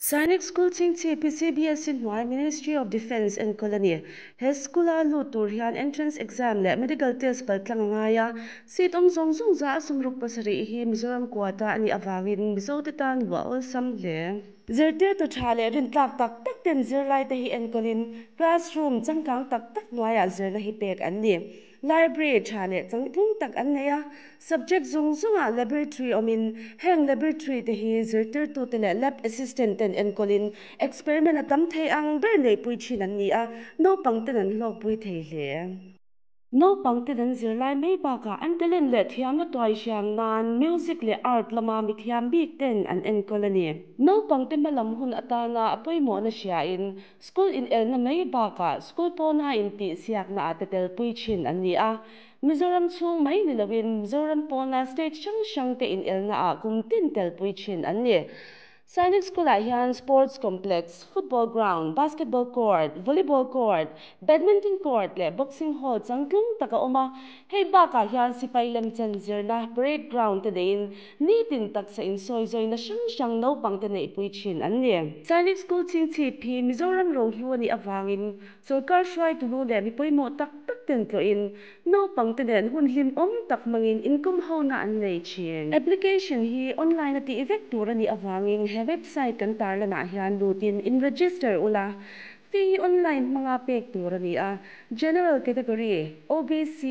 Sainik School Chhingchhip hi CBSE hnuai Ministry of Defence enkawl a ni. He school-a lut tur hian entrance exam leh medical test paltlang a ngai a. Seat awm zawng zawng 67 hi Mizoram quota a nih avangin Mizote tan luah awlsam hle. Zirtirtu tha leh rintlak tak tak ten zirlaite hi enkawlin classroom changkang tak tak hnuaiah zirna hi pek an ni. Library tha leh changtlung tak an nei a, subject zawng zawngah laboratory awmin heng laboratory te hi zirtirtute leh lab assistant ten enkawlin experiment a tam thei ang ber neihpui thin an ni a, naupang ten an hlawkpui thei hle. Naupang ten an zirlai mai bakah an talent leh thiamna tuai hriam nan music leh art lama mithiam bik ten an enkawl a ni. Naupang te hmalam hun atana a pawimawhna hriain school inelna mai bakah school pawna intihsiakna ah te telpui thin an ni a. Mizoram chhung mai ni loin Mizoram pawna state hrang hrang te inelna ah kum tin telpui thin an ni. Sainik School-ah hian sports complex, football ground, basketball court, volleyball court, badminton court leh boxing hall changtlung tak a awm a. Hei bakah hian sipai lemchan zirna parade ground te neiin nitin taksa insawizawina hrang hrang naupang te neihpui thin an ni. Sainik School Chhingchhip hi Mizoram rohlu a nih avangin sawrkar hruaitu lu leh mi pawimawh tak tak ten tlawhin naupang te nen hun hlimawm tak hmangin inkawm hona an nei thin. Application hi online a tih vek tur a nih avangin he website kan tarlanah hian lutin in register ula, fee hi online hmanga pek tur a ni a. General category, OBC,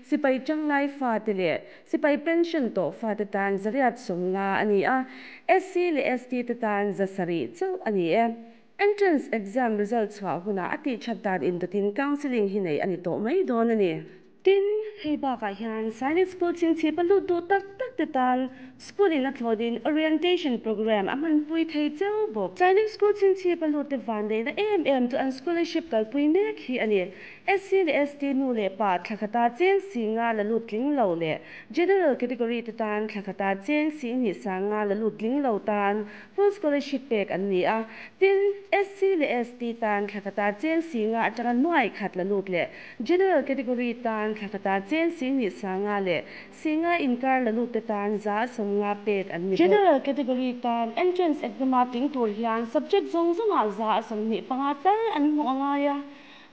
sipai tanglai fa te leh sipai pension tawh fa te tan 850 a ni a, SC leh ST te tan 700 chauh a ni e. Entrance exam result chhuah hunah a tih that dan indawtin counselling hi nei a ni tawh mai dawn a ni. Tin, hei bakah hian Sainik School Chhingchhip a lut duh tak tak te tan school in a thlawnin orientation program a hmanpui thei cheu bawk. Sainik School Chhingchhip a lut te vanneihna em em chu an scholarship kalpui mek hi a ni. SC leh ST nu leh pa thla khata cheng 50 la lut tling lo leh general category te tan thla khata cheng 2500 la lut tling lo tan full scholarship pek an ni a. Tin, SC leh ST tan thla khata cheng 50 atanga 1000 la lut leh general category tan thla khata cheng 2500 leh 50 inkar la lut te tan 150 pek an ni bawk. General category tan entrance exam a tling tur hian subject zawng zawngah 25 tal an hmuh a ngai a,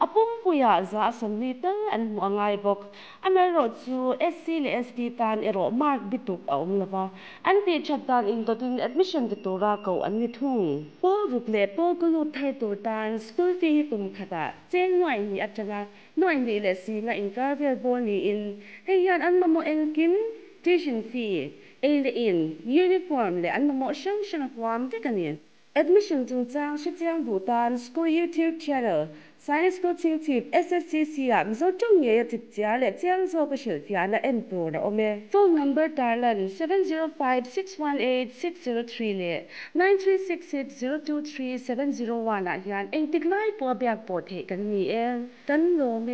a pumpuiah 20 tal an hmuh a ngai bawk. Amaherawh chu SC leh ST tan erawh mark bituk a awm lova, an tih that dan indawtin admission pe tura koh an ni thung. Pawl ruk leh pawl ka lut thar tur tan school fee hi kum khatah cheng 2,000 atanga 2,500 inkar vel bawr niin hei hian an mamawh engkim, tuition fee, ei leh in, uniform leh an mamawh hrang hrang a huam vek a ni. Admission chungchang hrechiang duh tan school YouTube channel Sainik School Chhingchhip SSCC ah Mizo tawng ngei a chipchiar leh chiang zawk a hrilhfiahna en tur a awm e. Phone number tarlan 705618603 leh 9366023701 ah hian engtik lai pawh a biak pawh theih kan ni e. Kan lawm e.